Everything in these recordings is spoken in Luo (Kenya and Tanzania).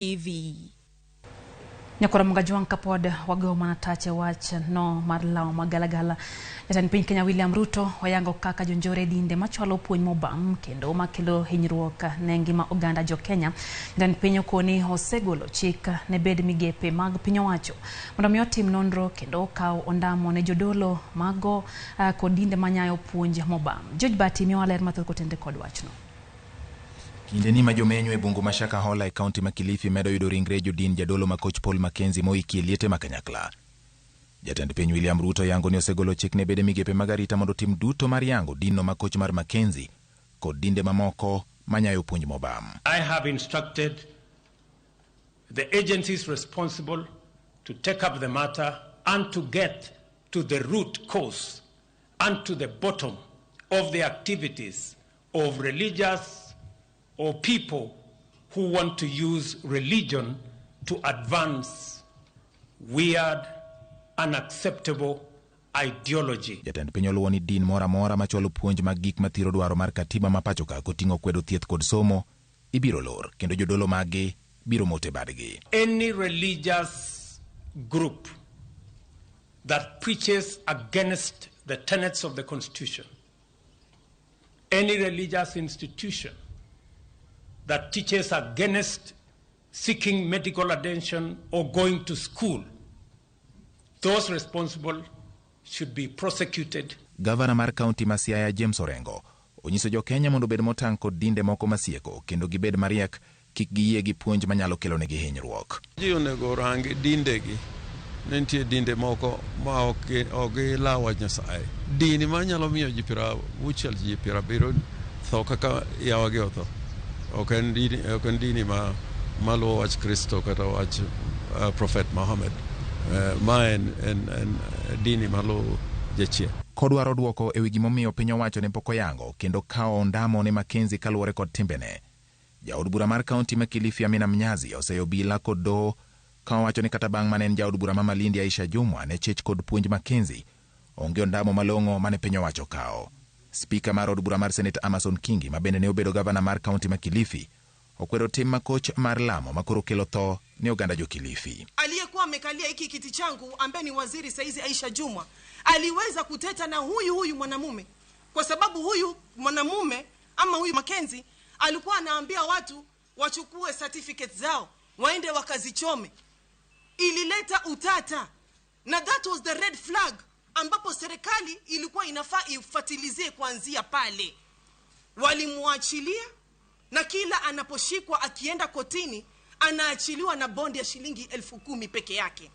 TV. Nyakora Mugajwang' kapod wagoyo mana tach e wach no mar law magalagala. Jatend piny Kenya William Ruto oyango kaka jonjore dinde machwalo puonj mobam kendo makelo hinyruok ne ngima oganda jo Kenya. Jatend piny okoni osegolo chik ne bed migepe mag piny owacho mondo mi otim nonro kendo okaw ondamo ne jodolo mago kod dinde manyayo puonj mobam. George Bati miyowa ler mathoth kotenore kod wachno. Kindeni ma jomenyo e bungu ma Shakahola e kaunti ma Kilifi medo yudo ringre jodin jadolo ma koch Paul Mackenzie moiki e liete ma kanyakla. Jatend piny William Ruto yango ni osegolo chik ne bede migepe mag arita mondo otim duto mar yango dinno ma koch mar Mackenzie kod dinde mamoko manyayo puonj mobam. I have instructed the agencies responsible to take up the matter and to get to the root cause and to the bottom of the activities of religious or people who want to use religion to advance weird, unacceptable ideology. Jatend piny oluwo ni din moro amora machwalo puonj mag gik mathiro dwaro mar katiba ma pacho ka koting'o kwedo thieth kod somo ibiro lor kendo jodolo maggi biro mote badgi. Any religious group that preaches against the tenets of the Constitution, any religious institution that teaches against seeking medical attention or going to school, those responsible should be prosecuted. Gavana mar kaunti ma Siaya James Orengo onyiso jo Kenya mondo obed motang' kod dinde moko masieko kendo gibed mariek kik giyie gi puonj manyalo kelonegi hinyruok. Ji onego orang dindegi. Ne nitie dinde moko ma ok gilaw wach Nyasaye. Dini manyalo miyo ji 60 ji 70 tho kaka yawagi otho. Ok en dini, ok en dini ma maluwo wach Kristo kata wach Prophet Muhammad. Ma en dini maluwo jachien. Kodwaro dwoko ewi gimomiyo piny owacho ne pok oyango kendo kawo ondamo ne Mackenzie kaluwore kod timbene. Jaod bura mar kaunti ma Kilifi Amina Mnyazi oseyo obila kod doho ka owacho ni kata bang' mane en jaod bura ma Malindi Aisha Jumwa ne chich kod puonj Mackenzie, onge ondamo malong'o mane piny owacho okawo. Spika mar od bura mar Senate Amason Kingi ma bende ne obedo gavana mar kaunti ma Kilifi okwero tim makoch mar lamo makoro kelo tho ne oganda jo Kilifi. Aliyekuwa amekalia hiki kiti changu ambaye ni waziri saizi Aisha Jumwa aliweza kuteta na huyu mwanamume, kwa sababu huyu mwanamume ama huyu Mackenzie alikuwa anaambia watu wachukue certificates zao waende wakazichome. Ilileta utata, na that was the red flag ambapo serikali ilikuwa inafaa ifuatilizie kuanzia pale. Walimuachilia, na kila anaposhikwa akienda kotini anaachiliwa na bondi ya shilingi 10,000 peke yake.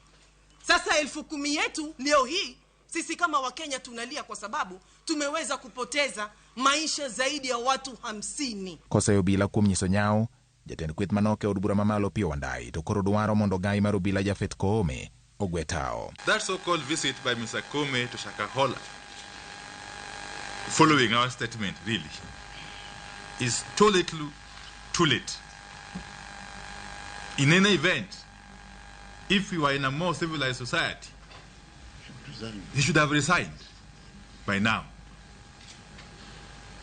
Sasa 10,000 yetu leo hii sisi kama Wakenya tunalia kwa sababu tumeweza kupoteza maisha zaidi ya watu 50. Koseyo obila kuom nyiso nyawo, jatend kweth manok e od bura mamalo Opiyo Wandayi to koro dwaro mondo gai mar obila Japhet Koome ogwe tao. That so-called visit by Mr. Koome to Shakahola, following our statement really, is too little, too late. In any event, if we were in a more civilized society, he should have resigned by now.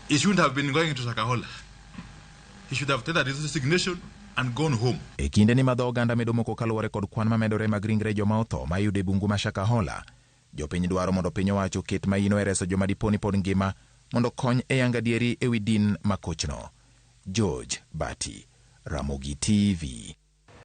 He shouldn't have been going to Shakahola. He should have tendered his resignation and gone home. E kinde ni ma dho oganda medo moko kaluwore kod kwan mamedore mag ringre joma otho ma iyudo e bungu ma Shakahola, jopiny dwaro mondo piny owacho oket maino e reso joma dipo ni pod ngima mondo kony e yango adieri ewi din ma kochno. George Bati, Ramogi TV.